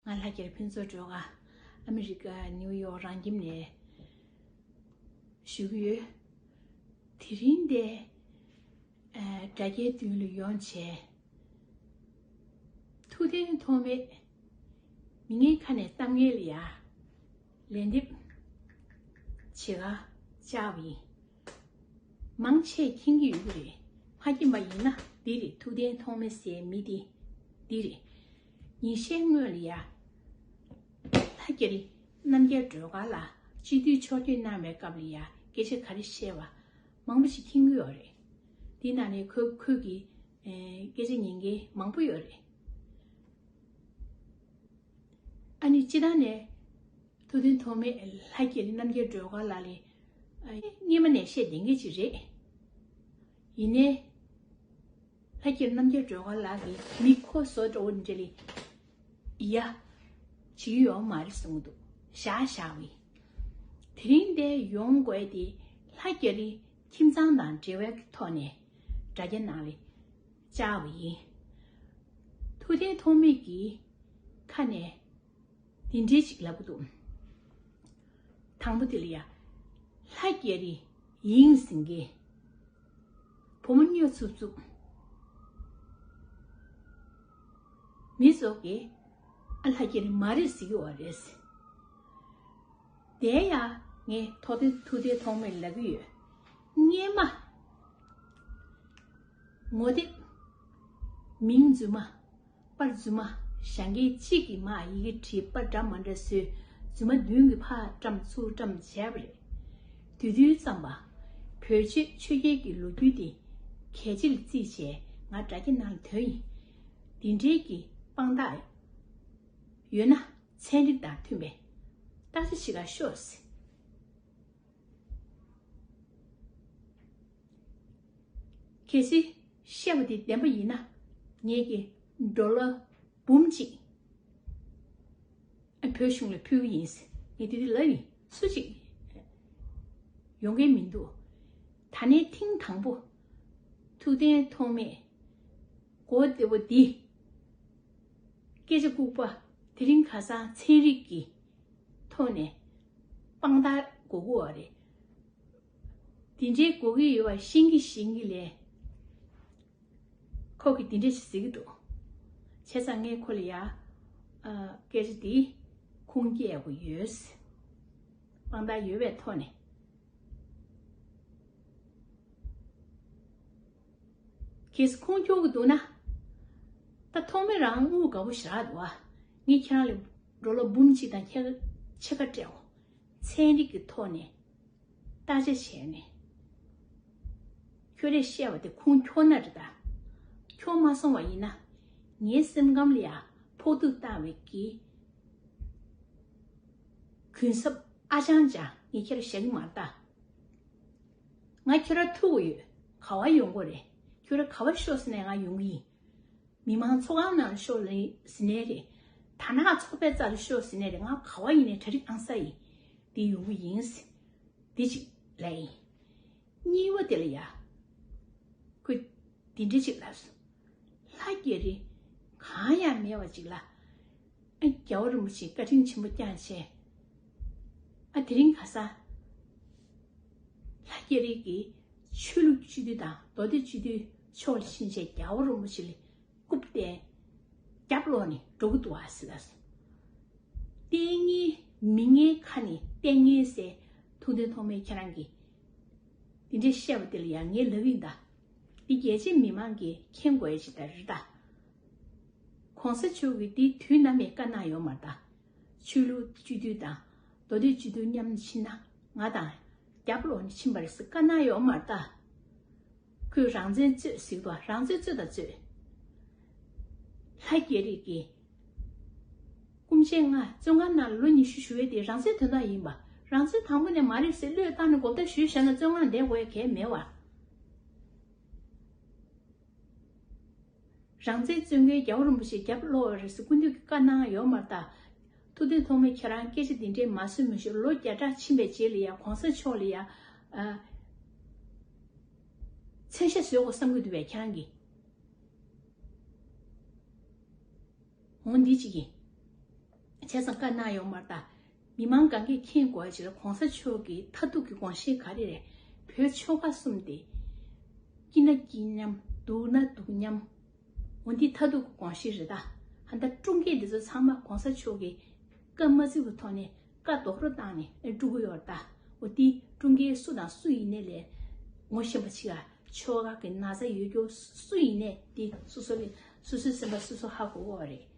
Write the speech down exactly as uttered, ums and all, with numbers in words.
ང་ལྷ་རྒྱལ་ཕུན་ཚོགས་སྒྲོལ་དཀར། ཨ་མི་རི་ཀ་ནིའུ་ཡོག་རང་ཁྱིམ་ནས་ཞུ་གི་ཡོད། དེ་རིང་འདི་ཨ་དྲ་རྒྱའི་མདུན་ལ་ཡོང་བྱས། ཐུབ་བསྟན་ཐོགས་མེད་མི་ངན་ཁ་ནས་གཏམ་ངན་ལ་ཡ་ལན་འདེབས་བྱེད་ག་བཅར་བ་ཡིན། མང་ཆེ་མཁྱེན་གྱི་ཡོད་ཀྱི་རེད། མ་མཁྱེན་པ་ཡིན་ན་འདི་རེད། ཐུབ་བསྟན་ཐོགས་མེད་ཟེར་མི་འདི་འདི་རེད། ཉིན་ཤས་སྔོན་ལ་ཡ་ལྷ་རྒྱ་རི་རྣམ་རྒྱལ་སྒྲོལ་དཀར་ལགས་སྤྱི་འཐུས་ཕྱོགས་བསྐྱོད་གནང་བའི་སྐབས་ལ་ཡ་སྐད་ཆ་ག་རེ་བཤད་པ་མང་པོ་ཞིག་མཁྱེན་གྱི་ཡོད་རེད། འདི་ནང་ནས་ཁོ་ཁོས་ཀྱི་ཨེ་སྐད་ཆ་ཉན་མཁན་མང་པོ་ཡོད་རེད། ཨ་ནི་སྤྱི་བཏང་ནས་ཐུབ་བསྟན་ཐོགས་མེད་ལྷ་རྒྱ་རི་རྣམ་རྒྱལ་སྒྲོལ་དཀར་ལགས་ལ་ཨ་སྔོན་མ་ནས་བཤད་བསྡད་མཁན་ཅིག་རེད། ཡིན་ནའི་ལྷ་རྒྱ་རི་རྣམ་རྒྱལ་སྒྲོལ་དཀར་ལགས་ཀྱིས་མི་ཁོ་བཟོ་འདྲ་བོ་འདྲ་ལ་ཡ་བྱེད་ཀྱི་ཡོད་མ་རེད་གསུང་གི་འདུག་བཞག་བཞག་བས། དེ་རིང་འདིར་ཡོང་དགོས་དེ་ལྷ་རྒྱ་རི་ཁྱིམ་ཚང་དང་འབྲེལ་བའི་ཐོག་ནས་དྲ་རྒྱ་ནང་ལ་བཅར་བ་ཡིན། ཐུབ་བསྟན་ཐོགས་མེད་ཀྱི་ཁ་ནས་འདི་འདྲའི་ཞིག་ལབ་གི་འདུག་དང་པོ་དེ་ལ་ཡ། ལྷ་རྒྱ་རི་ཡིན་ཟེར་མཁན་བུ་མོ་སྨྱོ་འཚུབ་འཚུབ། མི་ཚོ་གིས་ཨ་ལྷ་རྒྱ་རི་མ་རེད་ཟེར་གྱི་ཡོད་རེད། དེ་ཡང་ངས་ཐུབ་བསྟན་ཐུབ་བསྟན་ཐོགས་མེད་ལབ་ཀྱི་ཡོད། སྔོན་མ་ངོ་དེབ་མིང་རྫུན་མ། པར་རྫུན་མ་བཞག་མཁན་གཅིག་གིས་མར་ཡི་གེ་བྲིས། པར་འདྲ་མ་འདྲ་བཟོས། རྫུན་མ་བདུན་གྱིས་ཕར་བཀྲམ་ཚུར་བཀྲམ་བྱས་པ་རེད། དེ་དུས་ཙམ་པ་བོད་ཆོས་ཆོས་རྒྱལ་གྱི་ལོ་རྒྱུས་དེ་གལ་ཆེ་ལ་བརྩིས་བྱས་ང་དྲ་རྒྱ་ནང་ལ་ཐོན་ཡིན། འདི་འདྲའི་གི་དཔང་རྟགས་ཡོད་ན་ཚན་རིག་དང་མཐུན་པའི་བརྟག་དཔྱད་བྱེད་ག་ཤོག་ཟེར། གལ་སྲིད་བཤད་པ་དེ་བདེན་པ་ཡིན་ན་ངེད་ཀྱིས་ཌོ་ལར་འབུམ་གཅིག་ཨ་བོད་གཞུང་ལ་ཕུལ་གྱི་ཡིན། ངས་དེ་དུས་ལབ་ཡིན། སུ་གཅིག་ཡོང་མཁན་མི་འདུག་ད་ནས་ཐེངས་དང་པོ་ཐུབ་བསྟན་ཐོགས་མེད་མགོ་བདེ་བོ་འདི་སྐད་ཆ་ལྐུགས་པ་དེ་རིང་ཁ་སང་ཚན་རིག་གི་ཐོག་ནས་དཔང་རྟགས་དགོས་ཀྱི་ཡོད་རེད། དེ་འདྲའི་དགོས་ཀྱི་ཡོད་པ་ཤེས་ཀྱི་ཤེས་ཀྱི་ལས། ཁོ་གིས་དེ་འདྲ་ཞིག་ཟེར་གྱི་འདུག་བྱས་ཙང་ངས་ཁོ་ལ་ཡ། ཨ། སྐད་ཆ་དེ་ཁུངས་སྐྱེལ་དགོས་ཡོད། དཔང་རྟགས་ཡོད་པའི་ཐོག་ནས། གལ་སྲིད་ཁུངས་འཁྱོལ་གྱི་འདུག་ན། ད་ཐོགས་མེད་རང་དངུལ་དགའ་པོ་ཞེ་དྲག་འདུག་ཨ། ངས་ཁྱེད་རང་ལ་ཌོ་ལར་འབུམ་གཅིག་དང་ཕྱེད་ཀ་སྤྲད་འོ། ཚན་རིག་གི་ཐོག་ནས་བརྟག་དཔྱད་བྱས་ནས། ཁྱོད་རས་བཤད་པ་དེ་ཁུངས་འཁྱོལ་ན་རེད་ད། འཁྱོལ་མ་སོང་བ་ཡིན་ན། ངའི་སེམས་ཁམས་ལ་ཡ་ཕོག་ཐུག་བཏང་བའི་གི་གུན་གསབ་ཨ་ཅང་ཅང་ངས་ཁྱེད་ར་བཞག་གི་མ་རེད་ད། ང་ཁྱོད་ར་ཐུག་གི་ཡོད། ག་བ་ཡོང་གི་རེད། ཁྱོད་ར་ག་བ་ཤོག་ཟེར་ནས་ང་ཡོང་གི་ཡིན། མི་མང་ཚོགས་ཁང་ནང་ཤོག་ལེ་ཟེར་ནའི་རེད། དར་ནག་ཚོགས་པའི་རྩ་ལ་ཤོག་ཟེར་ནའི་རེད། ང་ག་བ་ཡིན་ནའི་གྲ་སྒྲིག་ཨང་ས་ཡིན། འདི་ཡོང་གི་ཡིན། འདི་གཅིག་ལབ་ཡིན། གཉིས་པ་དེ་ལ་ཡ། ཁོས་འདི་འདྲ་ཅིག་ལབ་སོང་། ལྷ་རྒྱ་རི་གང་ཡང་མེད་པ་ཅིག་ལ། ཨ། རྒྱལ་བ་རིན་པོ་ཆེ་བཀའ་དྲིན་ཆེན་པོ་བསྐྱངས་བྱས། ཨ། དེ་རིང་ཁ་སང་ལྷ་རྒྱ་རི་གིས་ཆོས་ལུགས་སྤྱི་འཐུས་དང་མདོ་སྡེ་སྤྱི་འཐུས་ཕྱོགས་ལ་ཕྱིན་བྱས་རྒྱལ་བ་རིན་པོ་ཆེ་ལ་རྐུབ་སྟེ་རྒྱབ་ལོག་ནས་འགྲོ་གི་འདུག་ཨ་ཟེར་ལབ་སོང་། ལྟས་ངན་མི་ངན་ཁ་ནས་ལྟས་ངན་ཟེར། ཐུབ་བསྟན་ཐོགས་མེད་ཁྱེད་རང་གིས་འདི་འདྲས་བཤད་པ་དེ་ལ་ཡང་ངས་ལབ་ཡིན་ད། འདི་རྒྱལ་སྤྱིའི་མི་མང་གིས་མཁྱེན་དགོས་ཡ་ཅིག་ད་རེད་ད། གོང་ས་མཆོག་གིས་འདི་དུས་ནམ་ཡང་བཀའ་གནང་ཡོད་མ་རེད་ད། ཆོས་ལུགས་སྤྱི་འཐུས་དང་མདོ་སྟོད་སྤྱི་འཐུས་མཉམ་དུ་ཕྱིན་ན་ང་དང་རྒྱབ་ལོག་ནས་ཕྱིན་པ་རེད་ཟེར་བཀའ་གནང་ཡོད་མ་རེད་ད། ཁོས་རང་བཙན་རྩོད་ཟེར་གི་འདུག་རང་བཙན་རྩོད་དང་རྩོད། ལྷ་རྒྱ་རི་གིས། སྐུ་མཆེད་ང་བཙོན་ཁང་ནང་ལོ་ཉི་ཤུ་བཞུགས་ཡས་དེ་རང་བཙན་དོན་དག་ཡིན་པ། རང་བཙན་དང་པོ་ནས་མ་རེད་ཟེར་བློས་བཏང་ནས་མགོ་བརྡ་ཞུས་བཞག་ན་བཙོན་ཁང་བསྡད་དགོས་ཡ་གལ་མེད་བ། རང་བཙན་རྩོད་མཁན་རྒྱལ་བ་རིན་པོ་ཆེ་རྒྱབ་ལོག་རེད་ཟེར་སྐུ་མདུན་གྱིས་བཀའ་གནང་ཡོད་མ་རེད་ད། ཐུབ་བསྟན་ཐོགས་མེད་ཁྱེད་རང་སྐད་ཆ་འདི་འདྲས་མ་གསུང་མི་ཤོག་ལོ་བརྒྱ་ཕྲག་ཕྱིན་པའི་རྗེས་ལ་ཡ་གོང་ས་མཆོག་ལ་ཡ། ཨ། མཚན་ཤས་བཟོ་དགོས་བསམ་གྱི་འདུག་པས་ཁྱེད་རང་གིས། འོ་འདི་གཅིག་ཡིན། བྱས་ཙང་བཀའ་གནང་ཡོད་མ་རེད་ད། མི་མང་གང་གིས་མཁྱེན་དགོས་ཡ་ཅིག་ལ་གོང་ས་མཆོག་གི་མཐར་ཐུག་གི་དགོངས་གཞི་ག་རེ་རེད། བོད་ཆོལ་ཁ་གསུམ་དེ་སྐྱིད་ན་སྐྱིད་མཉམ། སྡུག་ན་སྡུག་མཉམ། འོ་འདི་མཐར་ཐུག་གི་དགོངས་གཞི་རེད་ད། ཧ་ད་དཀྲུག་མཁན་འདི་ཚོ་ཚང་མ་གོང་ས་མཆོག་གིས་བཀའ་མ་བརྩི་བའི་ཐོག་ནས་བཀའ་རྡོག་རོ་བཏང་ནས་དཀྲུག་གི་ཡོད་རེད་ད། འོ་འདི་དཀྲུག་མཁན་སུ་དང་སུ་ཡིན་ནའི་ལས་ངོ་ཤེས་པ་ཅིག་ཨ། ཆོལ་ཁ་གི་ན་ཚ་ཡོད་རྒྱུ་སུ་ཡིན་ནའི་དེ་སོ་སོ་ལས་སོ་སོའི་སེམས་པ་སོ་སོ་ཧ་གོ་གི་རེད།